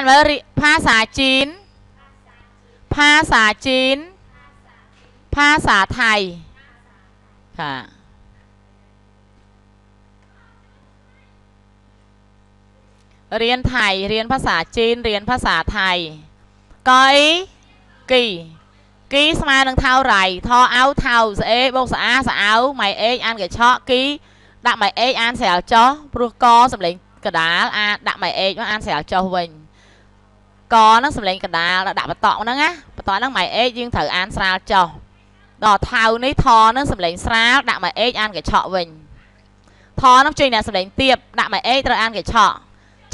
នមើលភាសាจีนភាសាจีนภาษาไทยค่ะเรียนไทยเรียนภาษาจีนเรียนภาษาไทยกอยกี่กี่สมาនឹងเท่าไหร่ทอเอาเท่าเอโบกสะอาสะเอาไม่เอกอ่านกระเชาะกี่ដាក់ไม่เอกอ่านเสียจอปรุกอสำเร็จกระดาษอ่านដាក់ไม่เอกอ่านเสียจอវិញកហ្នឹងសំឡេងកដាលដាក់បតក់ហ្នឹងណាបតក់ហ្នឹងម៉ៃអេកយើងត្រូវអានស្រាលចុះដល់ថៅនេះថហ្នឹងសំឡេងស្រាលដាក់ម៉ៃអេកអានកញ្ឆក់វិញថហ្នឹងជួយអ្នកសំឡេងទៀបដាក់ម៉ៃអេកត្រូវអានកញ្ឆក់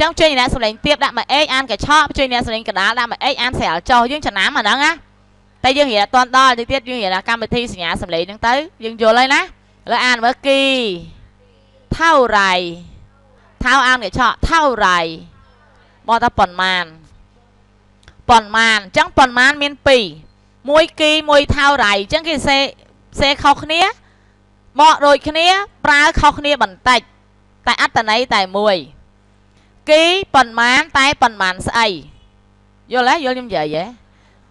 ចឹងជួយអ្នកសំឡេងទៀបដាក់ម៉ៃអេកអានកញ្ឆក់ជួយអ្នកសំឡេងកដាលដាក់ម៉ៃអេកអានស្រាលចុះយើងចំណាំអាហ្នឹងណាតែយើងរៀនអត់ទាន់ដល់ទៅទៀតយើងរៀនកម្មវិធីសញ្ញាសំឡេងហ្នឹងទៅយើងយល់ហើយណាឥឡូវអានមើលគីเท่าไรเท้าអានកញ្ឆក់เท่าไรបថាប៉ុន្មានប៉ុន្មានអញ្ចឹងប៉ុន្មានមាន2មួយគីមួយเท่าไรអញ្ចឹងគេសេសេខុសគ្នាមកដូចគ្នាប្រើខុសគ្នាបន្តិចតែអត្ថន័យតែមួយគីប៉ុន្មានតែប៉ុន្មានស្អីយល់ទេយល់ខ្ញុំនិយាយទេ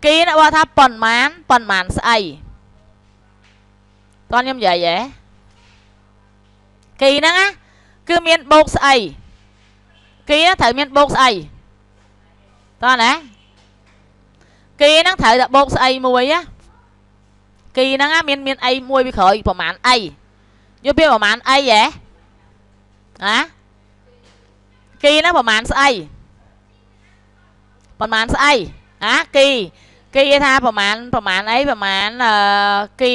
គីណាបើថាប៉ុន្មានប៉ុន្មានស្អីតោះខ្ញុំនិយាយទេគីហ្នឹងណាគឺមានបូកស្អីគីត្រូវមានបូកស្អីតោះណាគីហ្នឹងត្រូវតែបូកស្អីមួយណាគីហ្នឹងមានអីមួយពីក្រោយប្រហែលអីយល់ពីប្រហែលអីហ៎ណាគីហ្នឹងប្រហែលស្អីប្រហែលស្អីណាគីគេថាប្រហែលប្រហែលអីប្រហែលគី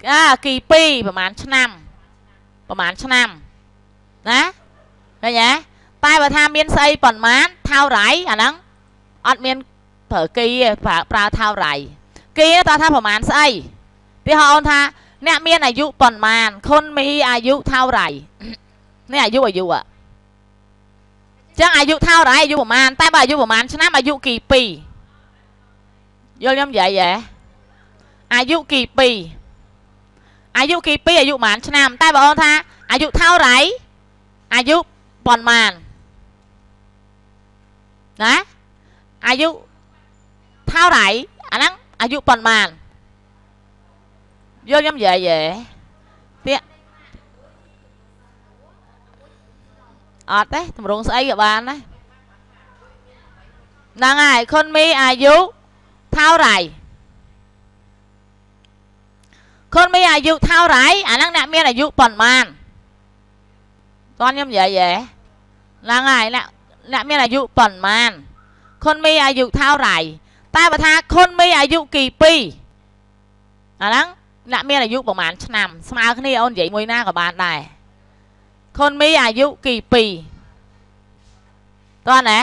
អាគី2ប្រហែលឆ្នាំប្រហែលឆ្នាំណាឃើញទេតែបើថាមានស្អីប៉ុន្មានเท่าไรអាហ្នឹងអត់មានប្រើគីទេប្រើเท่าไรគីតើថាប្រហែលស្អីទីហោអូនថាអ្នកមានអាយុប៉ុន្មានខុនមីអាយុเท่าไรនេះអាយុអាយុអញ្ចឹងអាយុเท่าไรអាយុប្រហែលតែបើអាយុប្រហែលឆ្នាំអាយុគី2យល់ខ្ញុំនិយាយហ៎អាយុគី2អាយុគី2អាយុប្រហែលឆ្នាំតែបើអូនថាអាយុเท่าไรអាយុប៉ុន្មានណាអាយុเท่าไรអាហ្នឹងអាយុប៉ុន្មានយល់ខ្ញុំនិយាយហ៎ទៀតអត់ទេតម្រងស្អីក៏បានដែរហ្នឹងហើយខុនមីអាយុเท่าไรខុនមីអាយុเท่าไรអាហ្នឹងអ្នកមានអាយុប៉ុន្មានតោះខ្ញុំនិយាយហ៎ហ្នឹងហើយអ្នកមានអាយុប៉ុន្មានខុនមីអាយុเท่าไรតែបើថាខុនមីអាយុគី2អាហ្នឹងអ្នកមានអាយុប្រហែលឆ្នាំស្មើគ្នាអូននិយាយមួយណាក៏បានដែរខុនមីអាយុគី2តោះណា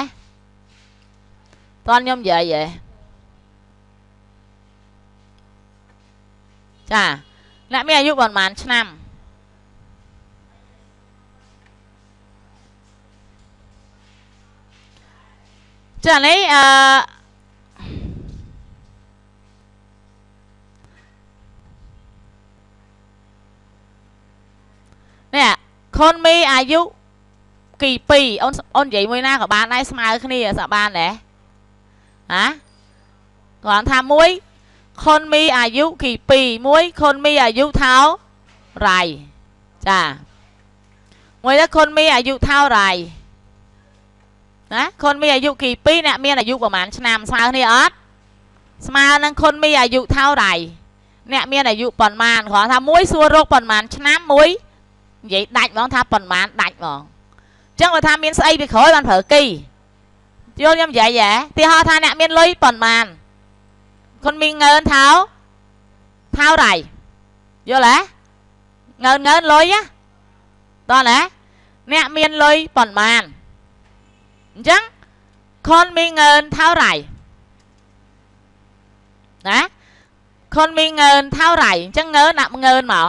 តោះខ្ញុំនិយាយហ៎ចាអ្នកមានអាយុប្រហែលឆ្នាំចានេះអឺនេះខុនមីអាយុគី2អូនអូននិយាយមួយណាក៏បានដែរស្មើគ្នាសបានដែរហ៎គ្រាន់ថាមួយខុនមីអាយុគី2មួយខុនមីអាយុเท่าไรចាមួយទៅខុនមីអាយុเท่าไรណាខុនមីអាយុគី2អ្នកមានអាយុប្រហែលឆ្នាំស្មើគ្នាអត់ស្មើនឹងខុនមីអាយុเท่าไรអ្នកមានអាយុប៉ុន្មានគ្រាន់ថាមួយសួររកប៉ុន្មានឆ្នាំមួយនិយាយដាច់ហ្មងថាប៉ុន្មានដាច់ហ្មងអញ្ចឹងបើថាមានស្អីពីក្រោយបានប្រើគីយល់ខ្ញុំនិយាយហ៎ទីហោថាអ្នកមានលុយប៉ុន្មានខុនមីងើនថោเท่าไรយល់ហ៎ងើនងើនលុយណាតោះណាអ្នកមានលុយប៉ុន្មានអញ្ចឹងខុនមីងើនเท่าไรណាខុនមីងើនเท่าไรអញ្ចឹងងើនដាក់ងើនមក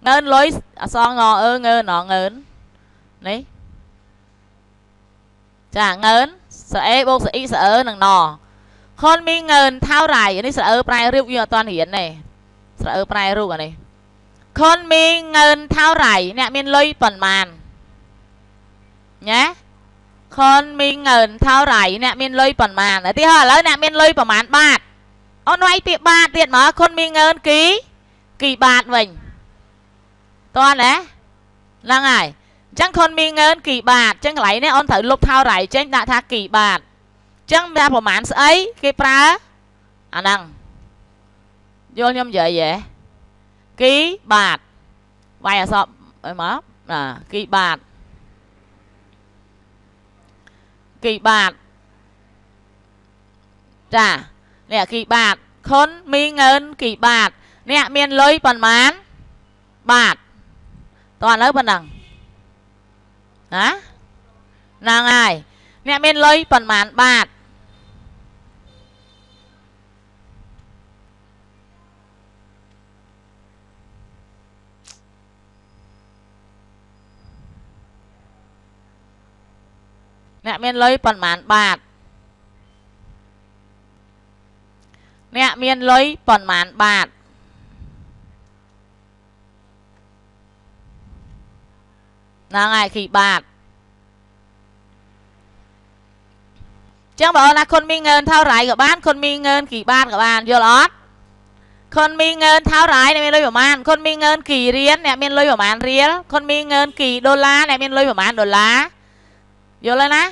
ងើនលុយអសងអឺងើនងើននេះចាងើនស្រអេបូកស្រអ៊ីស្រអឺនឹងណខុនមីងើនเท่าไรនេះស្រអឺប្រែរូបយើងអត់ទាន់រៀនទេស្រអឺប្រែរូបអានេះខុនមីងើនเท่าไรអ្នកមានលុយប៉ុន្មានញ៉ា คนมีเงินเท่าไหร่អ្នកមានលុយប៉ុន្មានឧទាហរណ៍ឥឡូវអ្នកមានលុយប្រមាណបាតអូនវាយពាក្យបាតទៀតមកคนมีเงินกี่บาทវិញតោះណាហ្នឹងហើយអញ្ចឹងคนมีเงินกี่บาทអញ្ចឹងកន្លែងនេះអូនត្រូវលុបเท่าไหร่ចេញដាក់ថាกี่บาทអញ្ចឹងថាប្រមាណស្អីគេប្រើអាហ្នឹងយល់ខ្ញុំនិយាយហ៎กี่บาทវាយអសអីមកណាกี่บาทกี่บาทចានេះกี่บาทคนมีเงินกี่บาทអ្នកមានលុយប៉ុន្មានបាតតោះឥឡូវប៉ុណ្ណឹងណាហ្នឹងហើយអ្នកមានលុយប៉ុន្មានបាតអ្នកមានលុយប៉ុន្មានបាតអ្នកមានលុយប៉ុន្មានបាតហ្នឹងហើយกี่บาทចឹងបើអូនថាคนมีเงินเท่าไหร่ក៏បានคนมีเงินกี่บาทក៏បានយល់អត់คนมีเงินเท่าไหร่អ្នកមានលុយប្រមាណคนมีเงินกี่រៀលអ្នកមានលុយប្រមាណរៀលคนมีเงินกี่ដុល្លារអ្នកមានលុយប្រមាណដុល្លារយល់ហើយណា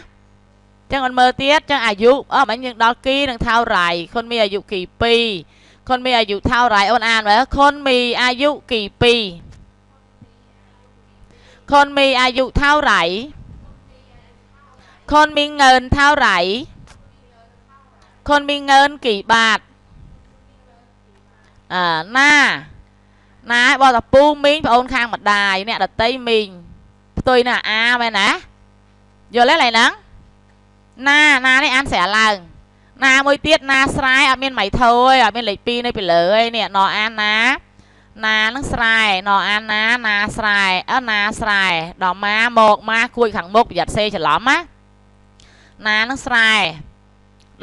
ចឹងអូនមើលទៀតចឹងអាយុអស់មិញយើងដល់គីនឹងเท่าไหร่คนมีอายุกี่ปีคนมีอายุเท่าไหร่អូនអានមើលคนมีอายุกี่ปีคนมีอายุเท่าไหร่คนมีเงินเท่าไหร่คนมีเงินกี่บาทណាណាបតពូមីងប្អូនខាងម្ដាយអ្នកដតីមីងផ្ទុយណាអាមែនណាយល់ទេឡើយហ្នឹងណាណានេះអានស្រាឡើងណាមួយទៀតណាស្រែអត់មានម៉ៃធោទេអត់មានលេខ2នៅពីលើទេនេះណអានណាណានឹងស្រែណអានណាណាស្រែអើណាស្រែដល់ម៉ាមកម៉ាគួយខាងមុខប្រយ័ត្នសេច្រឡំណាណានឹងស្រែ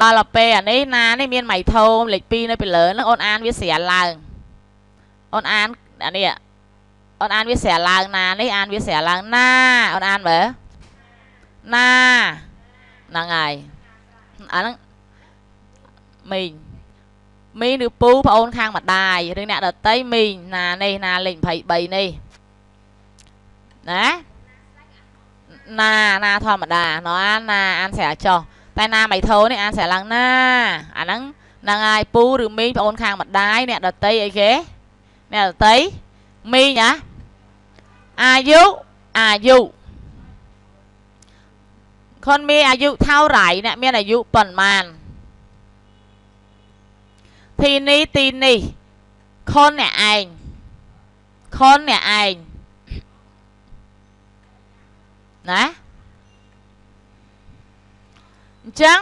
ដល់ទៅពេលអានេះណានេះមានម៉ៃធោលេខ2នៅពីលើហ្នឹងអូនអានវាស្រាឡើងអូនអានអានេះអូនអានវាស្រាឡើងណានេះអានវាស្រាឡើងណាអូនអានមើលណាហ្នឹងហើយអាហ្នឹងមីងមីងឬពូប្អូនខាងម្ដាយឬអ្នកដតីមីងណានេះណាលេខ23នេះណាណាណាធម្មតាណោះអានណាអានស្រាចុះតែណាម៉ៃធោនេះអានស្រាឡើងណាអាហ្នឹងហ្នឹងហើយពូឬមីងប្អូនខាងម្ដាយអ្នកដតីអីគេអ្នកដតីមីងណាអាយុអាយុคนมีอายุเท่าไหร่អ្នកមានអាយុប៉ុន្មានទីនេះទីនេះคนអ្នកឯងคนអ្នកឯងណាអញ្ចឹង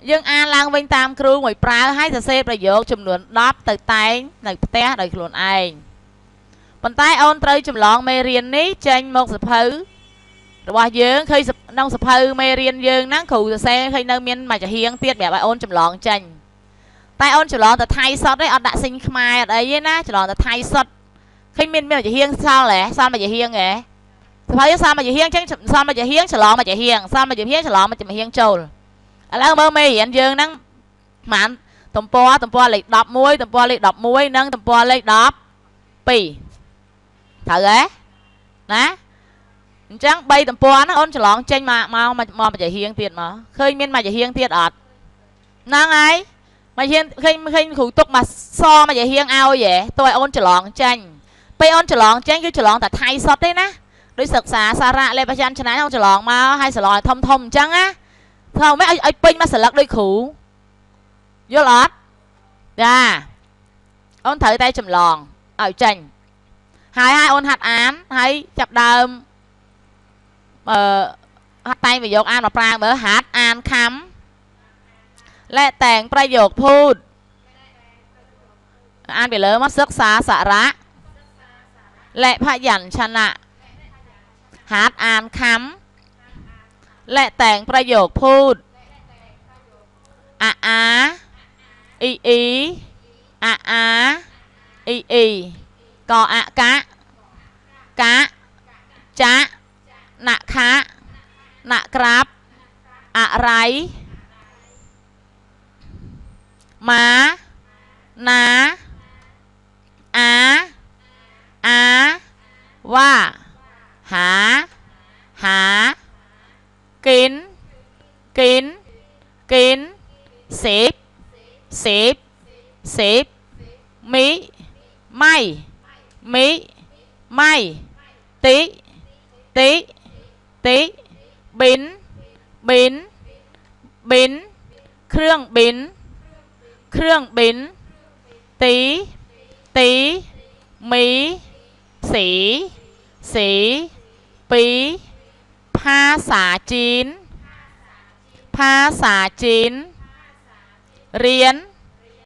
យើងអានឡើងវិញតាមគ្រូមួយប្រើឲ្យសរសេរប្រយោគចំនួន10ទៅតែងនៅផ្ទះដោយខ្លួនឯងប៉ុន្តែអូនត្រូវចម្លងមេរៀននេះចេញមកសភៅរបស់យើងឃើញក្នុងសភៅមេរៀនយើងហ្នឹងគ្រូសរសេរឃើញនៅមានមួយចំហៀងទៀតប្រាប់ឲ្យអូនចម្លងចេញតែអូនចម្លងទៅថៃសុតទេអត់ដាក់សិញខ្មែរអត់អីទេណាចម្លងទៅថៃសុតឃើញមានមួយចំហៀងសល់ហ៎សល់មួយចំហៀងហ៎សភៅសល់មួយចំហៀងអញ្ចឹងសល់មួយចំហៀងច្រឡងមួយចំហៀងសល់មួយចំហៀងច្រឡងមួយចំហៀងចូលឥឡូវមើលមេរៀនយើងហ្នឹងប្រហែលទំព័រលេខ11ទំព័រលេខ11និងទំព័រលេខ12ត្រូវហ៎ណាអញ្ចឹង3ទំព័រហ្នឹងអូនច្រឡងចេញមកមកមកមួយចំហៀងទៀតមកឃើញមានមួយចំហៀងទៀតអត់ហ្នឹងហើយមកហៀងឃើញឃើញគ្រូទុកមកសមកហៀងឲ្យហ៎តើឲ្យអូនច្រឡងចេញពេលអូនច្រឡងចេញគឺច្រឡងតែថៃសុតទេណាដូចសិក្សាសារៈលេខប្រច័នឆ្នៃអូនច្រឡងមកឲ្យច្រឡងឲ្យធំធំអញ្ចឹងណាធ្វើម៉េចឲ្យពេញមកស្លឹកដូចគ្រូយល់អត់ចាអូនត្រូវតែចម្លងឲ្យចេញហើយហើយអូនហាត់អានហើយចាប់ដើមហាត់តែងប្រយោគអានមកប្រាងមើលហាត់អានខំและแต่งประโยคพูดอ่านไปเลยมาศึกษาสาระและพยัญชนะหัดอ่านคำและแต่งประโยคพูดอาอาอีอีอาอาอีอีกออะกะกะจะนะคะ นะครับ อะไร มา นา อา อา ว่า หา หา กิน กิน กิน สิบ สิบ สิบ มิ ไม่ มิ ไม่ ติ ติ ติ บิน บิน บิน เครื่องบิน เครื่องบิน ตี ตี มี สี สี ปี ภาษาจีน ภาษาจีน เรียน